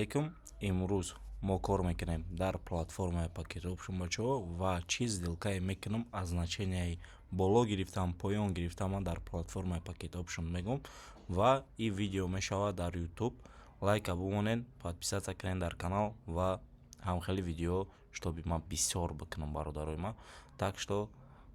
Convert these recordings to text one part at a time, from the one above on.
Алейкум. Имрӯз мо кор мекунем дар платформаи Pocket Option, бачаҳо, ва чӣ сделкае мекунам, аз значенияи боло гирифтам, поён гирифтам, ман дар платформаи Pocket Option мегӯм ва и видео мешавад дар YouTube. Лайка бимонед, подписаться кунед дар канал ва ҳамхели видео, чтобы ман бисёр бикунам, бародарои ман. Так что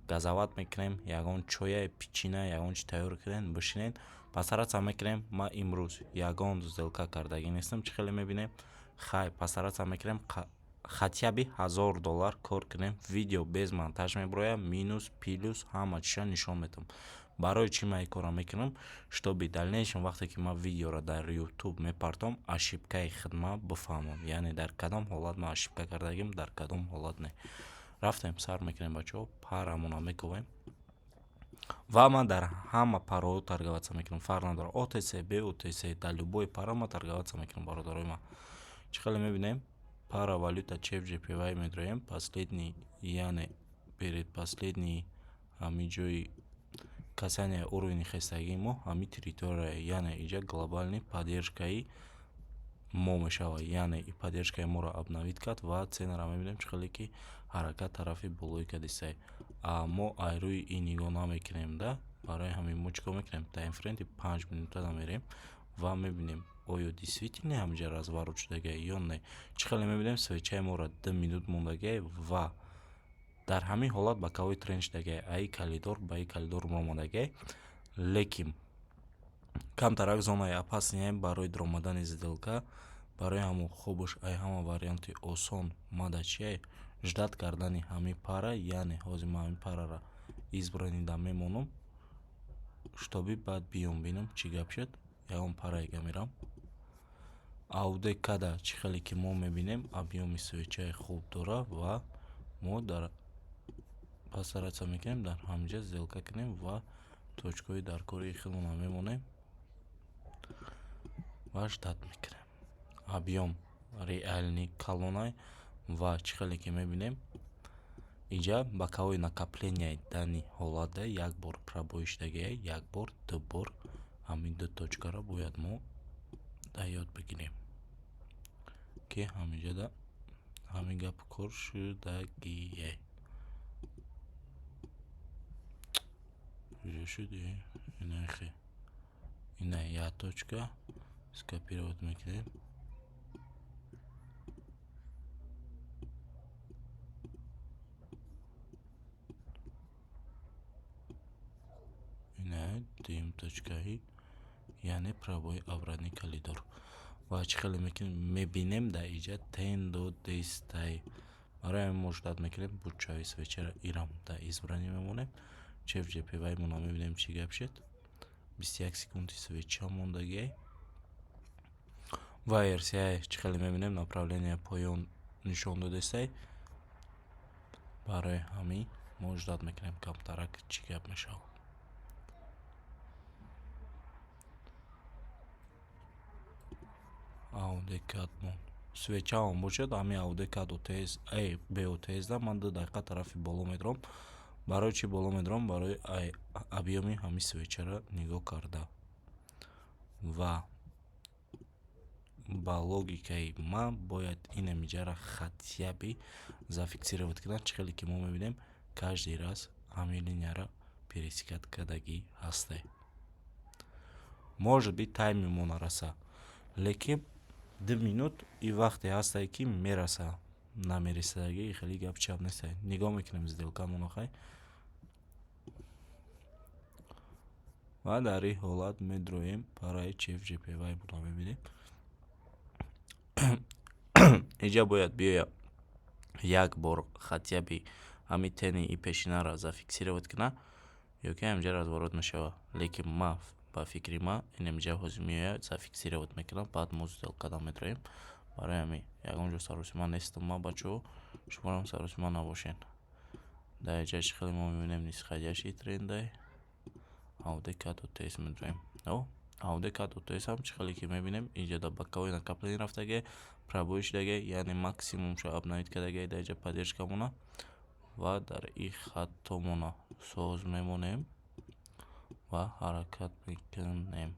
газават мекунем, ягон чоя, печенье, ягон чи тайёр кунед, бишинед, постараться мекунем. Ман имрӯз ягон сделка кардагӣ нестам, чӣ хеле мебинем. Хай, постараться мекунем, хотя бы 1000 доллар кор кунем. Видео без монтаж мебирояд, минус, плюс, ҳама чиша нишон медиҳам. Барои чӣ ман ин корро мекунам? Чтобы дальнейшем, вақте ки ман видеоро дар YouTube мепартом, ошибкаи худма бифаҳмам, яъне дар кадом ҳолат ман ошибка кардагим, дар кадом ҳолат не. Рафтем, сар мекунем, бачаҳо, парамонро мекобем ва ман дар ҳама параҳо торговаться мекунам, фарқ надорад, OTC, BOTC, дар любой пара ман торговаться мекунам, бародарои ман. Чӣ хеле мебинем, пара валюта CHF/JPY медроем, последний, яъне предпоследний ҳамин ҷои касания уровни хестагии мо, ҳамин территория, яъне инҷа глобальный поддержкаи мо мешавад, яъне и поддержкаи моро обновить кард ва ценаро мебинем, чӣ хеле ки ҳаракат тарафи болои кардистай. А мо ай рӯи ин нигоҳ намекунем да, барои ҳамин мо чӣ кор мекунем? Таймфрейми 5 минутада мерем ва мебинем, оё действительно ҳаминҷа разворот шудагиа ё не. Чӣ хеле мебинем, свечаи моро 2 минут мондагиа ва дар ҳамин ҳолат боковой тренд шудагиа, аи коридор ба и коридор омадагиа, лекин камтарак зонаи опасные барои даромадани сделка. Барои ҳамон хубаш, ай ҳама варианти осон мада чие? Ждать кардани ҳамин пара, яъне ҳозир ман ҳамин параро избранныйда мемонам, чтобы баъд биём, бинам, чӣ гап шуд. Ягон параега мерам, AUD/CAD. Чӣ хеле ки мо мебинем, объёми свечаи хуб дорад ва мо дар постараться мекунем дар ҳаминҷа сделка кунем ва точкаҳои дар кори худмона мемонем ва ждать мекунем. Объём реальный калонай ва чӣ хеле ки мебинем, инҷа боковой накопления дани ҳолатда як бор пробой шудагиа, як бор, ду бор. Ҳамин ду точкаро бояд мо дар ёд бигирем, ки ҳаминҷода ҳамин гап кор шудагие. Куҷо шуди? Инахе, ина як точка скопировать мекунем. Ина дуюм точкаи, яъне пробой обратный коридор. Ва чӣ хеле мебинем, дар инҷа тень додестай. Барои ҳамин мо ждать мекунем бучаи свечаро, ирам дар избранный мемонем. CHF/JPY-мона мебинем, чӣ гап шуд. 21 секунди свеча мондагиай ва RSI, чӣ хеле мебинем, направление поён нишон додестай. Барои ҳамин мо ждать мекунем камтарак, чӣ гап мешавад. AUD/CAD-мон свечаам бошад, ҳамин AUD/CAD OTC, BOTC да ман 2 дақиқа тарафи боло медорам. Барои чӣ боло медорам? Барои объёми ҳамин свечаро нигоҳ карда ва ба логикаи ман бояд инамиҷаро хотя бы зафиксировать кунад. Чӣ хеле ки мо мебинем, каждый раз ҳамин линияро пересекать кардагӣ ҳастай. Может быть, тайми мо нараса, лекин 2 минут и вақте ҳастае, ки мераса. Намерасадагӣ хеле гап чап нестай. Нигоҳ мекунем сделкамонро, хай, ва дар ин ҳолат медроем параи CHF/JPY-монро мебинем. Инҷа бояд биёяд, як бор хотя бы ҳамин тени и пешинаро зафиксировать кунад ё ки ҳаминҷа разворот мешавад. Лекин ма ба фикри ман, инамиҷа ҳозир меояд, зафиксировать мекунад, баъд мо сделкада медроем. Барои ҳамин ягон ҷо саросима нестам ман, бачаҳо, шуморам саросима набошед. Дар инҷа, чӣ хеле мо мебинем, нисходящий трендай AUD/CAD OTC медроем. AUD/CAD OTC ҳам, чӣ хеле ки мебинем, инҷа дар боковой накопление рафтагиа, пробой шудагиа, яъне максимумшо обновить кардагиа дар инҷа поддержкамона ва дар ин хаттомона соз мемонем ва ҳаракат мекунем.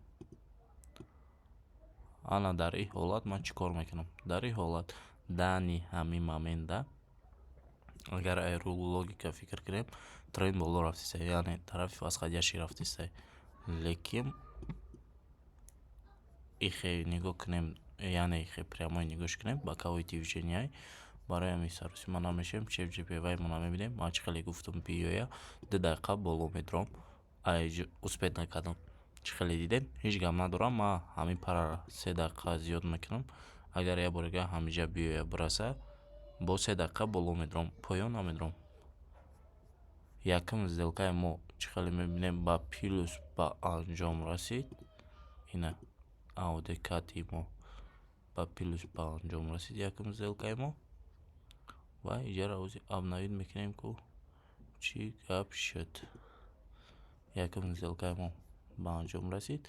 Ана дар ин ҳолат ман чӣ кор мекунам? Дар ин ҳолат, данный ҳамин момента, агар ай рӯ логика фикр кунем, тренд боло рафтиста, яъне тарафи восходящий рафтиста. Лекин ихе нигоҳ кунем, яъне ихе прямой нигоҳш кунем, боковой движения. Барои ҳамин саросима намешавем, CHF/JPY мебинем. Ман чӣ хеле гуфтам, биёя, 2 дақиқа боло медурам, успеть накардам. Чӣ хеле дидем, ҳеҷ гап надорам. Ман ҳамин параро 3 дақиқа зиёд мекунам. Агар як бори дига ҳаминҷа биёя, бираса, бо 3 дақиқа боло медурам, поён намедурам. Якум сделкаи мо, чӣ хеле мебинем, ба плюс ба анҷом расид. Ина AUD/CAD мо ба плюс ба анҷом расид, якум сделкаи мо. Ва иҷаро ҳозир обновить мекунем, ку чӣ гап шуд. Якум сделкаи мо ба анҷом расид.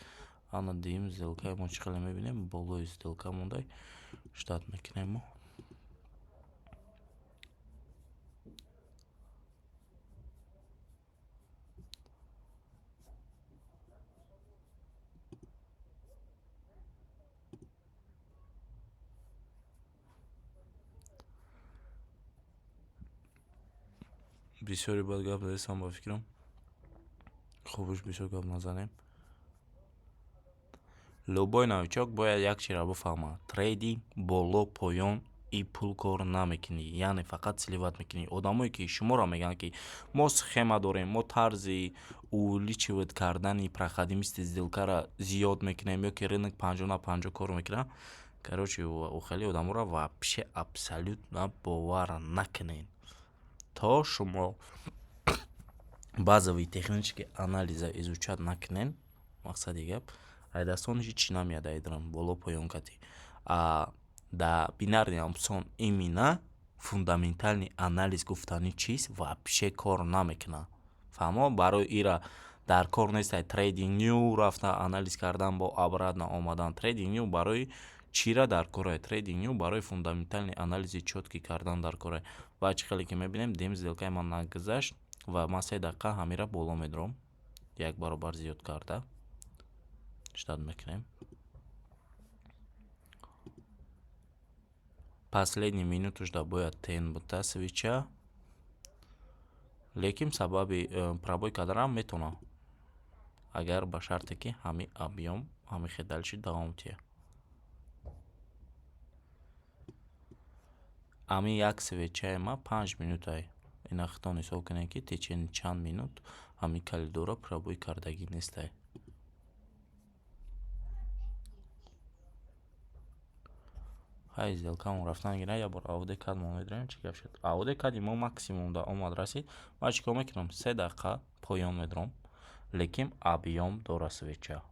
Ана дуюм сделкаи мо, чӣ хеле мебинем, болои сделка мондай, ждать мекунем мо. Бисёре бад гап задестам, ба фикрам, хубш бисёр гап назанем. Любой новичок бояд як чизро бифаҳмад: трейдинг боло поён и пул кор намекунӣ, яъне фақат сливать мекунӣ. Одамое ки шуморо мегӯянд, ки мо схема дорем, мо тарзи увеличивать кардани проходимости сделкаро зиёд мекунем ё ки рынок 50 на 50 кор мекунад, короче, хеле одаморо вообще абсолютно бовар накунед. То шумо базовый технический анализа изучать накунед, мақсади гап, ай дастон ҳеҷ намеяд. Айдрам боло поён кати да бинарный опцион именно фундаментальный анализ гуфтани чиз вообще кор намекунад. Фаҳмо? Барои ира дар кор нестай TradingView рафта анализ кардан, бо обратно омадан. TradingView барои чира дар корае? TradingView барои фундаментальный анализи чёткий кардан дар корае. Ва чӣ хеле ки мебинем, дем сделкаи ман нагузашт ва ман 3 дақиқа ҳамира боло медурам, як баробар зиёд карда ждать мекунем. Последний минутушда бояд тень бута свеча, лекин сабаби пробой карданам метавонам, агар ба шарте ки ҳамин объём ҳамин хел дальше давом диҳад. Ҳамин як свечаи ма 5 минутай. Ина худтон ҳисоб кунед, ки течение чанд минут ҳамин коридорро пробой кардагӣ нестай. Ҳай, сделкамон рафтан гирад. Як бор AUD/CAD мо медорем, чӣ гап шуд. AUD/CAD мо максимум да омад, расид. Ман чӣ кор мекунам? 3 дақиқа поён медорам, лекин объём дора свеча,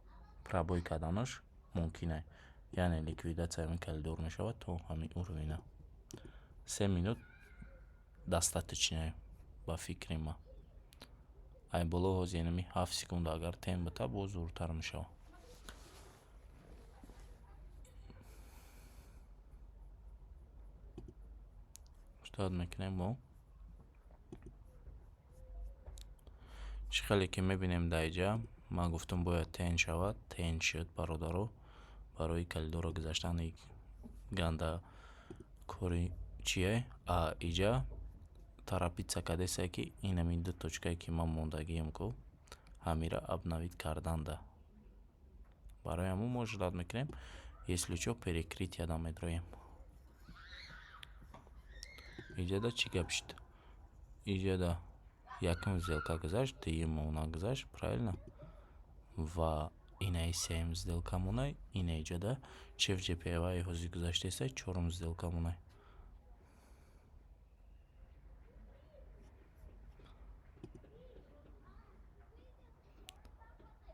пробой карданаш мумкин е, яъне ликвидатсия ҳамин коридор мешавад то ҳамин уровена. 3 минут достаточно, ба фикри ман. Ай боло ҳозир инами 7 секунда агар тень бита, боз зуртар мешавад. Ждать мекунем мо. Чӣ хеле ки мебинем, дар инҷа ман гуфтам, бояд тень шавад, тень шуд, бародаро. Барои коридорро гузаштани ганда кори чие? А иҷа торопиться кардесае, ки инами ду точкае ки ман мондагиам ку, ҳамира обновить карданда. Барои ҳамон мо ждать мекунем, если чо, перекрытияда медроем. Иҷада чӣ гап шуд? Иҷада якум сделка гузашт, дуюмо нагузашт, правильно? Ва инаи сеюм сделкамонай. Ина иҷода CHF/JPY ҳозир гузаштаеста, чорум сделкамонай.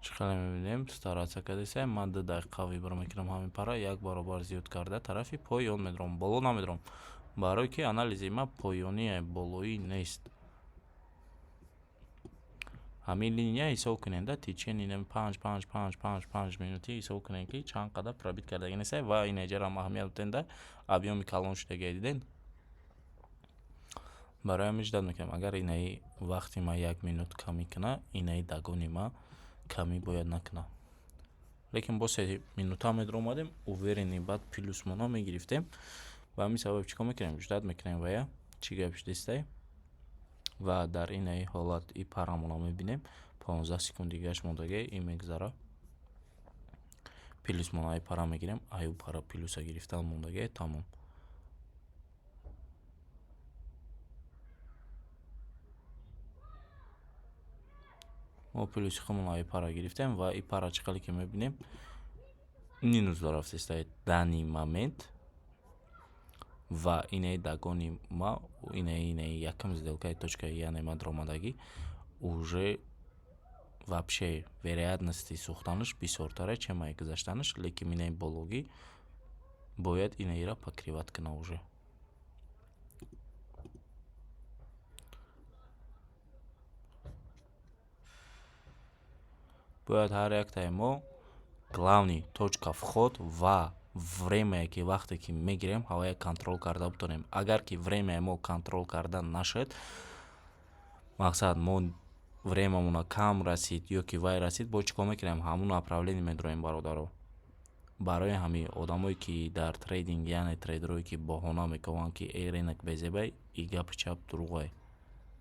Чӣ хеле мебинем, стараться кардесаем. Ман 2 дақиқа выбор мекунам, ҳамин пара як баробар зиёд карда тарафи поён медорам, боло намедорам, барое ки анализи ман поёние, болоӣ нест. Ҳамин линия ҳисоб кунем, да течение панҷ, панҷ, панҷ, панҷ, 5 минутӣ ҳисоб кунем, ки чанд қадар пробить кардагӣ нестае. Ва инаҷарам аҳамият додем, да объёми калон шудагия дидем. Барои ҳамин ждать мекунем. Агар инаи вақти ман як минут камӣ кунад, инаи догони ман камӣ бояд накунад. Лекин бо 3 минута медаромадем, уверенный, баъд плюсмона мегирифтем. Ба ҳамин сабаб чӣ кор мекунем? Ждать мекунем ва я чӣ гап шудистай. Ва дар инаи ҳолат и парамона мебинем, 15 секунд дигаш мондагӣ, и мегзара, плюсмона ай пара мегирем, аю пара плюса гирифтан мондагӣ, тамом. Мо плюси худмон ай пара гирифтем ва и пара чӣ қадре ки мебинем, минус рафтеста данный момент. Ва инаи догони ма, инаи якум сделкаи точкаи, яъне ма даромадагӣ, уже вообще вероятности сӯхтанаш бисёртаре, чем ай гузаштанаш. Лекин инаи бологӣ бояд инаиро покрывать кунад уже. Бояд ҳар яктаи мо главный точка вход ва времяе ки вақте ки мегирем, ҳавая контроль карда бутонем. Агар ки времяи мо контроль карда нашуд, мақсад, мо времямона кам расид ё ки вай расид, бо чӣ кор мекунем? Ҳамун направление медроем, бародаро. Барои ҳамин одамое ки дар трейдинг, яъне трейдерое ки баҳона мекунанд, ки э, рынок безебай, и гапи чап дурӯғе.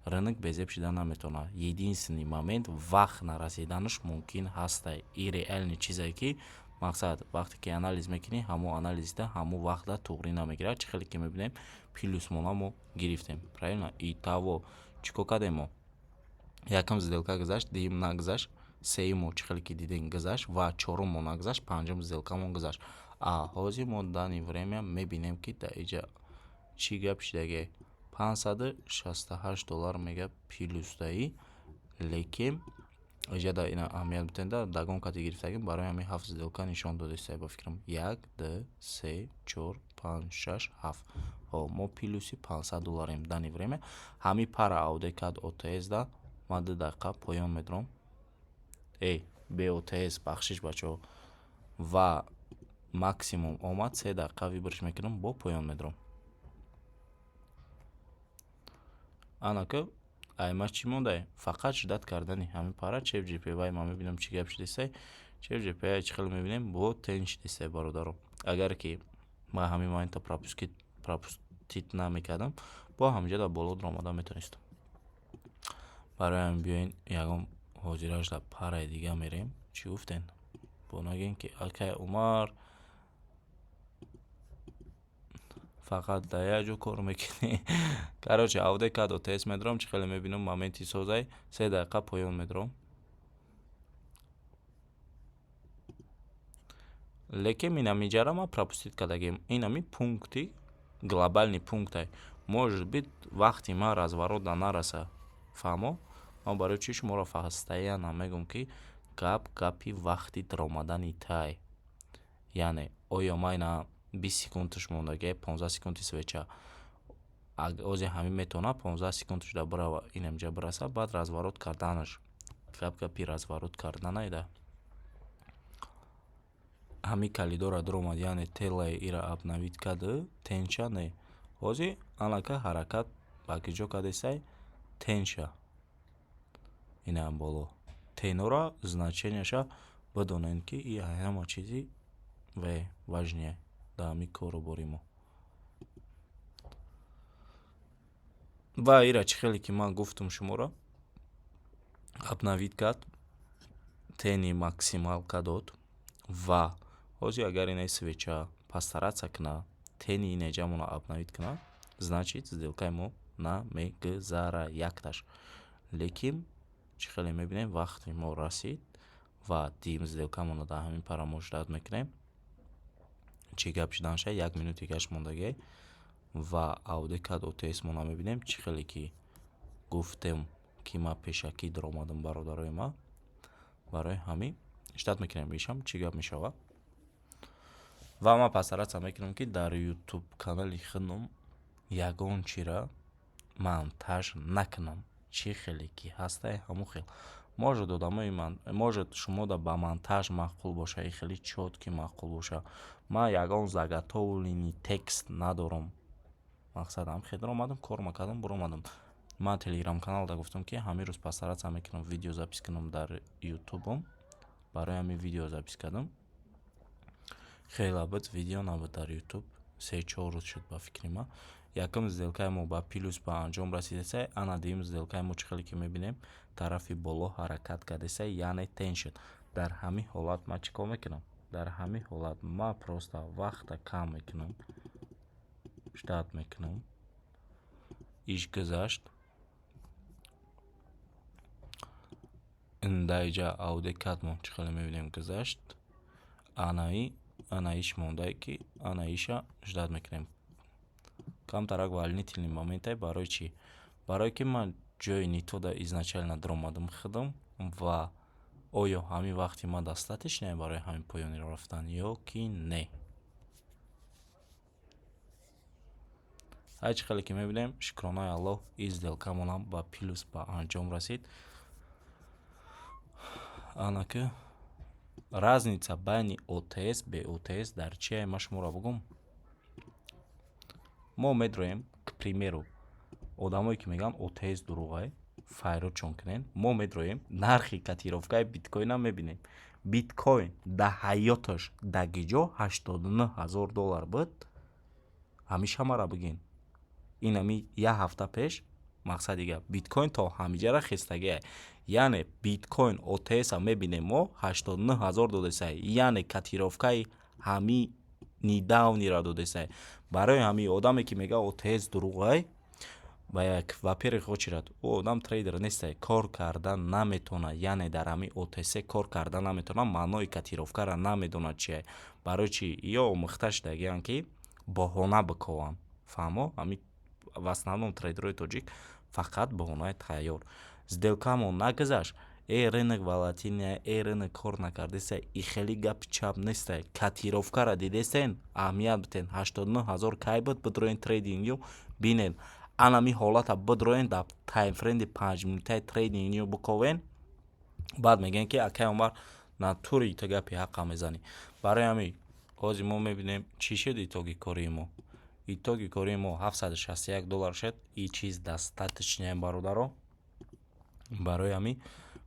Рынок безеб шида наметавонад. Единственный момент, вақт нарасиданаш мумкин ҳастай. И реальный чизе ки, мақсад, вақте ки анализ мекунӣ, ҳамон анализда ҳамон вақта туғрӣ намегирад. Чӣ хеле ки мебинем, плюсмона мо гирифтем, правильно? И того чӣ кор кардем мо? Якум сделка гузашт, дуюм нагузашт, сеюммо, чӣ хеле ки дидем, гузашт ва чоруммо нагузашт, панҷум сделкамон гузашт. А ҳозир мо данный время мебинем, ки дар иҷа чӣ гап шидагӣ: 568 доллар мега плюсдаи. Лекин иҷа ина аҳамият битен, да догон кати гирифтагим, барои ҳамин ҳафт сделка нишон додеста, ба фикрам: як, ду, се, чор, панҷ, шаш, ҳафт. Ҳо, мо плюси 500 долларем данный время. Ҳамин пара AUD CAD OTC да ман 2 дақиқа поён медорам, бе OTC, бахшиш, бачаҳо, ва максимум омад, 3 дақиқа выборш мекунам, бо поён медорам. Анака аймаш чӣ мондае? Фақат ждать кардани ҳамин пара CHF JPY. Ман мебинам, чӣ гап шудесай. CHF JPY чӣ хеле мебинем, бо тень шудесай, бародаро. Агар ки ман ҳамин момента пропустить намекардам, бо ҳаминҷа дар боло омада метавонистам. Барои ҳамин биёен, ягон ҳозираш дар параи дига мерем. Чӣ гуфтен? Бо нагӯем, ки акай Умар фақат дар як ҷо кор мекунӣ. Короче, AUD CAD OTC медорам. Чӣ хеле мебинам, моменти созай, 3 дақиқа поён медорам. Лекин инамиҷара ман пропустить кардагим. Инами пункти глобальный пунктай, может быть, вақти ман разворот да нараса, фаҳмо? Ман барои чӣ шуморо постоянно мегӯм, ки гап гапи вақти даромадани тай, яъне оё ман ина 20 секундаш мондагӣ, 15 секунди свеча озе ҳамин метавонад 15 секундаш да бирава, инамҷа бираса, баъд разворот карданаш. Гап гапи разворот карданайда. Ҳамин коридора дуромад, яъне телаи ира обновить карду теньша не. Ҳозир анака ҳаракат ба киҷо кардесай? Теньша инам боло. Тенора значенияша бидонед, ки и ҳама чизи важный дар ҳамин кору бори мо. Ва ира чӣ хеле ки ман гуфтум шуморо, обновить кард, тени максималка дод. Ва ҳозир агар инаи свеча постараться кунад, тени инаҷамона обновить кунад, значит, сделкаи мо намегузара якташ. Лекин чӣ хеле мебинем, вақти мо расид ва дим сделкамонро дар ҳамин пара мо ждать мекунем. Чӣ гап шуданша, як минути дигаш мондагиа. Ва AUD CAD OTC мо намебинем. Чӣ хеле ки гуфтем, ки ман пешакӣ даромадам, бародарои ман, барои ҳамин ждать мекунем, ишам чӣ гап мешавад. Ва ман постараться мекунам, ки дар ютуб канали худам ягон чира монтаж накунам. Чӣ хеле ки ҳастай, ҳамон хел. Может, одамои может, шумода ба монтаж маъқул боша, и хеле чёткий маъқул боша. Ман ягон заготовленный текст надорам. Мақсад, ҳам хел даромадам, корма кардам, буромадам. Ман телеграм каналда гуфтам, ки ҳамин рӯз постараться мекунам, видео запись кунам дар ютубам. Барои ҳамин видео запись кардам. Хеле буд, видео набуд дар Ютуб, 3-4 рӯз шуд, ба фикри ман. Якум сделкаи мо ба плюс ба анҷом расидаса. Ана дуюм сделкаи мо, чӣ хеле ки мебинем, тарафи боло ҳаракат кардеса, яъне тень шуд. Дар ҳамин ҳолат ман чӣ кор мекунам? Дар ҳамин ҳолат ман просто вақта кам мекунам, ждать мекунам. Иш гузашт. Даиҷа AUD CAD-мон, чӣ хеле мебинем, гузашт. Анаи анаиш мондае, ки анаиша ждать мекунем. Камтарак волнительный момент ае. Барои чӣ? Барое ки ман ҷои не то да изначально даромадам худам ва оё ҳамин вақти ман достаточно барои ҳамин поёниро рафтан ё ки не. Ҳар чӣ хеле ки мебинем, шукронаи Аллоҳ, ин сделкамонам ба плюс ба анҷом расид. Анаки разница байни ОТС, бе ОТС дар чие, ман шуморо бугум. Мо медроем, к примеру, одамое ки мегӯянд ОТС дурӯғай, файродшон кунен. Мо медроем, нархи котировкаи биткоина мебинем. Биткоин да ҳаёташ дагиҷо 89 000 доллар буд? Ҳамиша мара бигин. Ин ами як ҳафта пеш, мақсади гап, биткоин то ҳамиҷара хестагиай. Яъне биткоин ОТСа мебинем, мо 89 000 додесай, яъне котировкаи ҳами недавний ра додесай. Барои ҳамин одаме ки мега ОТС дурӯғай, ба як, во-первых очередь, ӯ одам трейдер нестай, кор карда наметавонад. Яъне дар ҳамин ОТС кор карда наметавонад, маънои котировкаро намедонад чие. Барои чӣ? Ё омӯхта шудагианд, ки баҳона бикованд, фаҳмо? Ҳамин в основном трейдерҳои тоҷик фақат баҳонаи тайёр. Сделкамон нагузашт, э, рынок волатильный, э, рынок кор накардеса. И хеле гапи чап нестай. Котировкаро дидесен, аҳамият битен, 89 000 кай буд? Бидроен TradingView бинен. Анами ҳолата бидроен, дар таймфрейми 5 минутаи TradingView биковен. Баъд мегӯен, ки акай Умар, натури ту гапи ҳаққа мезанӣ. Барои ҳамин ҳозир мо мебинем, чӣ шуд итоги кори мо. Итоги кори мо 761 доллар шуд. И чиз достаточно, бародаро. Барои ҳамин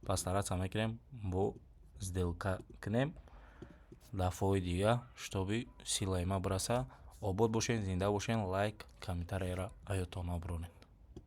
постараться мекунем, бо сделка кунем дафъаҳои дига, чтобы силаи ма бираса. Обод бошед, зинда бошед. Лайк, комментарияро аётон набуронед.